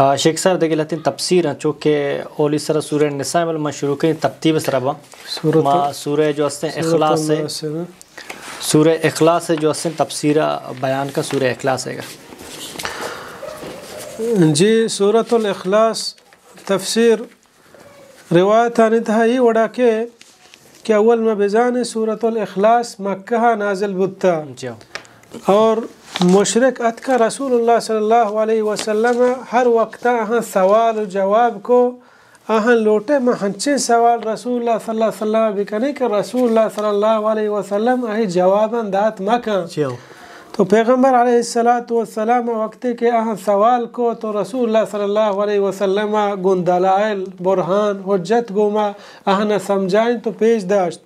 آ، شیخ صاحب، دگہ لہتیں تفسیر انت، چونکہ اولی سرا سورہ نساء، بلے ما شروع کنیں ترتیب سرا با۔ سورۃ ما سورہ جو ہستیں سورۃ اخلاص ہے، الناس ہے۔ سورہ اخلاص ہے جو ہستیں تفسیر بیان کا، سورہ اخلاص ہے گا۔ جی، سورۃ الاخلاص تفسیر روایتانی تہا اے وڑا کہ، کہ اول ما بزانیں سورۃ الاخلاص مکہ ءَ نازل بوتا۔ جی۔ اور مشرک اتکا رسول اللہ صلی اللہ علیہ وسلم ہر وقت آہاں سوال و جواب کو، آہاں لوٹے ما ہنچیں سوال رسول اللہ صلی اللہ علیہ وسلم بکنیں کہ رسول اللہ صلی اللہ علیہ وسلم آہی جواباں دات مکن۔ جی۔ تو پیغمبر علیہ الصلوۃ والسلام وقتی کہ آہاں سوال کو تو رسول اللہ صلی اللہ علیہ وسلم گوں دلائل، برہان، حجت گوما آہاں سمجھائیں تو پیش داشت۔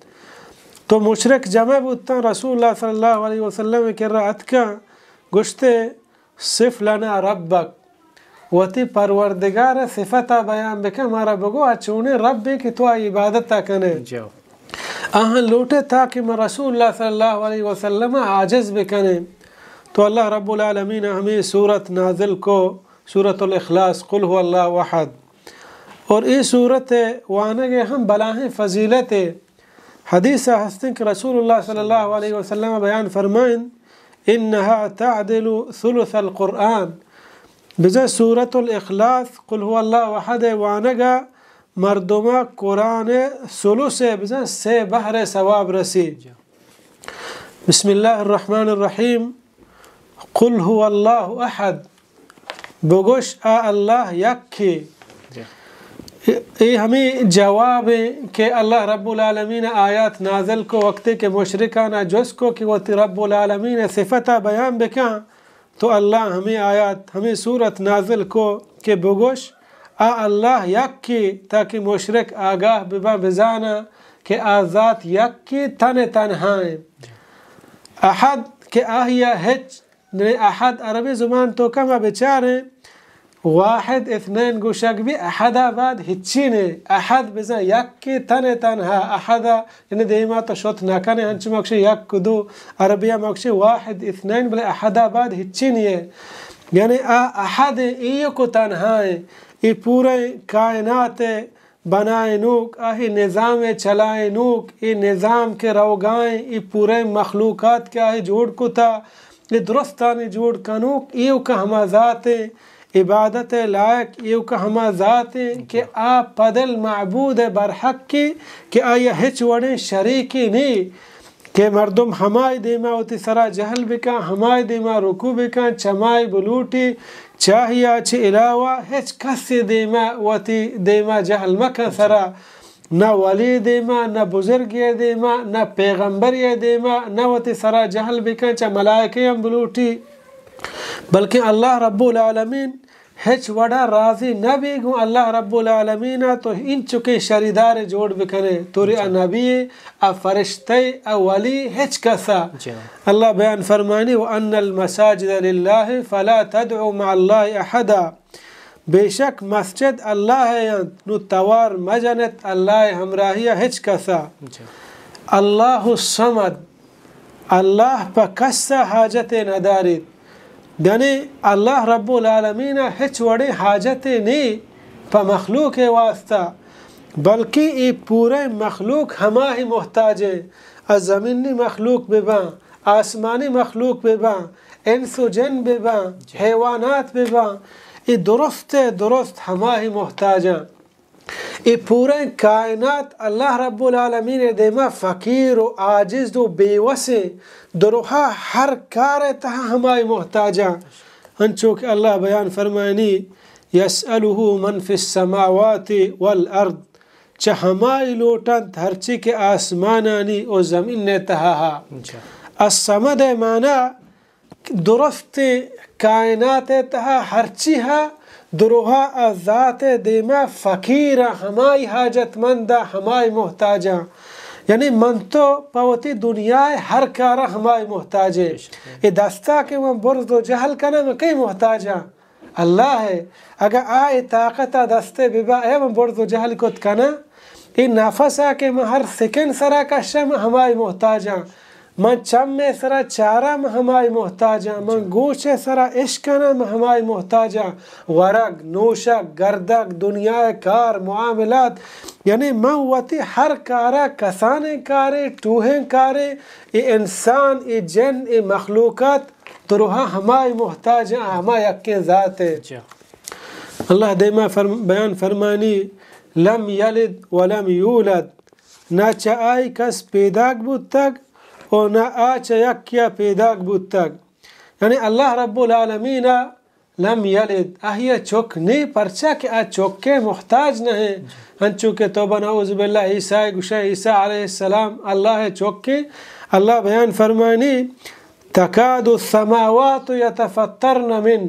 تو مشرک جمع بوتاں، رسول اللہ صلی اللہ علیہ وسلم کرا اتکاں، گوشتے، صف لنا ربک، وتی پروردگار ءِ صفت ءَ بیان بکن، مارا بگو آ چونیں ربے کہ تو آئی عبادت ءَ کنے۔ جی۔ آہاں لوٹے تاکہ ما رسول اللہ صلی اللہ علیہ وسلم ءَ عاجز بکنیں۔ تو اللہ رب العالمین ہمیں سورت نازل کو، سورۃ الاخلاص، قل هو الله احد۔ اور اے سورت وانگ ءِ ہم بلاہیں فضیلت ہے۔ حدیث ءَ ہستیں کہ رسول اللہ صلی اللہ علیہ وسلم بیان فرمائیں، انها تعدل ثلث القرآن۔ بزاں سورۃ الاخلاص، قل هو الله احد ءِ وانگ ءَ مردم ءَ قرآن ءِ ثلث ءِ، بزاں سے بہر ءِ ثواب رسی۔ بسم اللہ الرحمن الرحیم۔ قل هو الله احد۔ بگوش، آ اللہ یکے۔ جی۔ اے، اے ہمیں جواب ہے کہ اللہ رب العالمین آیات نازل کو، وقتی کہ مشرکانا جست کو کہ وتی رب العالمین صفتا بیان بکن، تو اللہ ہمیں آیات، ہمیں سورت نازل کو کہ بگوش، آ اللہ یکے، تاکہ مشرک آگاہ ببن، بزانن کہ آ ذات یکے، تن تنہا ہیں۔ احد کہ آہیا ہچ، یعنی احد عربی زبان توکا ما بچاریں، واحد اثنین گوشگ بی، احدا بعد ہچی نے۔ احد بزاں یکے، تن تنہا، احدا یعنی دیما تو شت نہ کنے، انچو ما گوشیں یک دو، عربیا ما گوشیں واحد اثنین، بلے احدا بعد ہچی نیے۔ یعنی آ احد ایوک و تنہا ہیں۔ اے پورے کائنات بنائینوک، آہی نظام چلائینوک، اے نظام کہ روگائیں، اے پورے مخلوقات کہ آہی جوڑ کتا، اے درستانی جوڑ کنوک ایوک ہما ذات ہیں، عبادت لائق ایوک ہما ذات ہیں کہ آ پدل معبود برحق کی کہ آئی ہچ وڑیں شریکی نی۔ کہ مردم ہمائی دیما وتی سرا جہل بکن، ہمائی دیما رکوع بکن، چمائی بلوٹی، چاہیا چہ علاوہ ہچ کسی دیما وتی دیما جہل مکن سرا، نہ ولی دیما، نہ بزرگی دیما، نہ پیغمبری دیما، نہ وتی سرا جہل بکن، چہ ملائکہ ہم بلوٹی، بلکن اللہ رب العالمین ہچ وڑا راضی نہ بی گوں اللہ رب العالمین ءَ تو انچکیں شریدار جوڑ بکنے، توری ا نبی، ا فرشتے، ا ولی، ہچ کسا۔ جی۔ اللہ بیان فرمانی، وان المساجد للہ فلا تدعوا مع اللہ احدا۔ بے شک مسجد اللہ ءِ انت، نو توار مجنت اللہ ءِ ہمراہی ءَ ہچ کسا۔ جی۔ اللہ الصمد، اللہ پہ کس ءَ حاجتے نداریت۔ یعنی اللہ رب العالمین ءَ ہچ وڑیں حاجتے نی پہ مخلوق ءِ واسطہ، بلکہ اے پورے مخلوق ہماہی محتاج ہیں۔ از زمینی مخلوق بباں، آسمانی مخلوق بباں، انس و جن بباں، جی۔ حیوانات بباں، اے درست درست ہماہی محتاج ہیں۔ اے پوریں کائنات اللہ رب العالمین ءِ دیما فقیر و عاجز و بے وسیں، دروہا ہر کار ءِ تہا ہمائی محتاجاں۔ انچو کہ اللہ بیان فرمائنی، یسألہ من فی السماوات والارض، چہ ہمائی لوٹنت ہرچی کہ آسمانانی و زمین ءِ تہا ہا۔ اچھا۔ الصمد ءِ معنی درستیں کائنات ءِ تہا ہرچی ہا، دروہا آ ذات ءِ دیما فقیراں، ہمائی حاجت منداں، ہمائی محتاجاں۔ یعنی من تو پہ وتی دنیا ءِ ہر کارا ہمائی محتاجیں۔ بے شک۔ اے دستا کہ من برز و جہل کناں، من کئی محتاجاں؟ اللہ ءِ۔ اگاں آ اے طاقت ءَ دست ءَ ببا، اے من برز و جہل کت کناں؟ اے نفس ءَ کہ من ہر سکن سرا کشاں، من ہمائی محتاجاں۔ من چم ءِ سرا چاراں، من ہمائی محتاجاں، من گوش ءِ سرا اشکناں، من ہمائی محتاجاں، ورگ، نوشگ، گردگ، دنیا ءِ کار، معاملات، یعنی من وتی ہر کارا، کسانیں کارے، ٹوہیں کارے، اے انسان، اے جن، اے مخلوقات درہا ہمائی محتاجاں، ہما یکیں ذات ءِ۔ اللہ دیما فرم-، بیان فرمانی، لم یلد ولم یولد، نہ چہ آئی کس پیداک بوتگ و نہ آ چہ یکیا پیداک بوتگ۔ یعنی اللہ رب العالمین لم یلد، آہیا چک نے، پرچا کہ آ چکے محتاج نہ ہیں۔ انچو کہ توبہ نعوذ باللہ عیسیٰ گوشے، عیسیٰ علیہ السلام اللہ چکے۔ اللہ بیان فرمانی، تکاد السماوات یتفطرن من،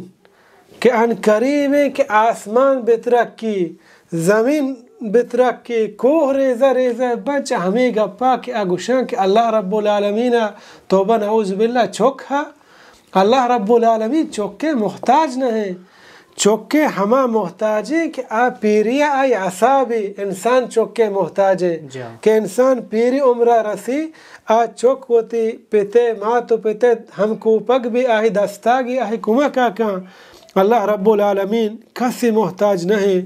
کہ ان قریبیں کہ آسمان بترکی، زمین بترکی، کوہ ریزہ ریزہ بنت چہ ہمے گپا کہ آ گوشاں کہ اللہ رب العالمین ءَ، توبہ نعوذ باللہ، چک ہا۔ اللہ رب العالمین چکے محتاج نہ ہیں۔ چکے ہما محتاجیں کہ آ پیریا آئی حسابی انسان چکے محتاجیں کہ انسان پیری عمرہ رسی، آ چک وتی پتے، مات و پتے ہم کوپگ بی، آہی دستاگی، آہی کمکا کن۔ اللہ رب العالمین کسی محتاج نہ ہیں۔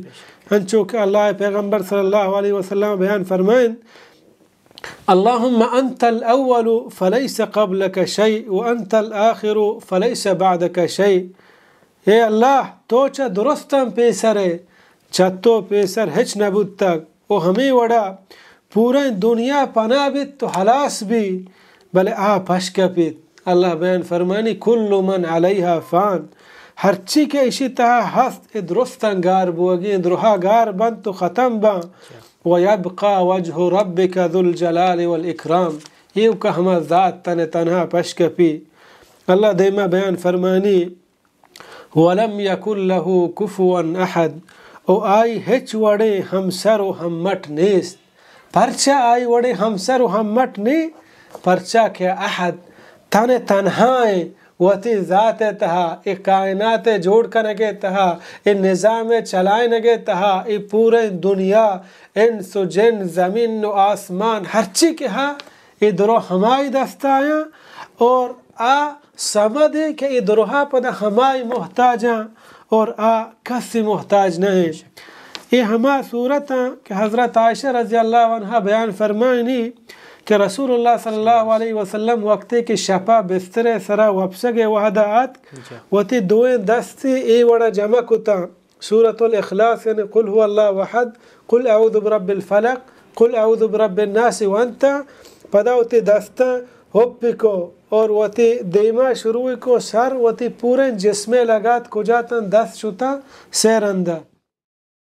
انچو کہ اللہ پیغمبر صلی اللہ علیہ وسلم بیان فرمائن، اللهم انت الاول فليس قبلك شيء وانت الاخر فليس بعدك شيء۔ اے اللہ، تو چہ درستاں پیسر ئے، چہ تو پیسر ہچ نہ بوتگ۔ و ہمے وڑا پوریں دنیا پناہ بیت و ہلاس بی، بلے آ پش کپیت۔ اللہ بیان فرمانی، کل من علیها فان، ہرچی کہ اشی تہا ہست، اے درستاں گار بوگیں، درہا گار بنت و ختم باں۔ و یبقی وجه ربک ذو الجلال والاکرام، ایوکا ہما ذات تن تنہا پش کپی۔ اللہ دیما بیان فرمانی، ولم یکن له کفوا احد، و آئی ہچ وڑیں ہمسر و ہممٹ نیست۔ پرچا آئی وڑیں ہمسر و ہممٹ نی؟ پرچا کہ احد تن تنہائیں وتی ذات ءِ تہا، اے کائنات ءِ جوڑ کنگ ءِ تہا، اے نظام ءِ چلائینگ ءِ تہا، اے پوریں دنیا، انس و جن، زمین و آسمان، ہرچی کہ ہا، اے درو ہمائی دستایاں اور آ سمد ایں کہ اے درہا پدا ہمائی محتاجاں اور آ کسی محتاج نہ ایں۔ اے ہما صورتاں کہ حضرت عائشہ رضی اللہ عنہا بیان فرمائنی کہ رسول اللہ صلی اللہ علیہ وسلم وقتے کہ شپا بستر ءِ سرا وپسگ ءِ وہدا اتک، وتی دوئیں دستی اے وڑا جمع کتاں۔ سورۃ الاخلاص، یعنی قل هو اللہ احد، قل اعوذ برب الفلق، قل اعوذ برب الناس وانتا، پدا وتی دستاں ہپ کو اور وتی دیما شروع کو، سر وتی پوریں جسمے لگات، کجا تاں دست شتاں، سے رندا۔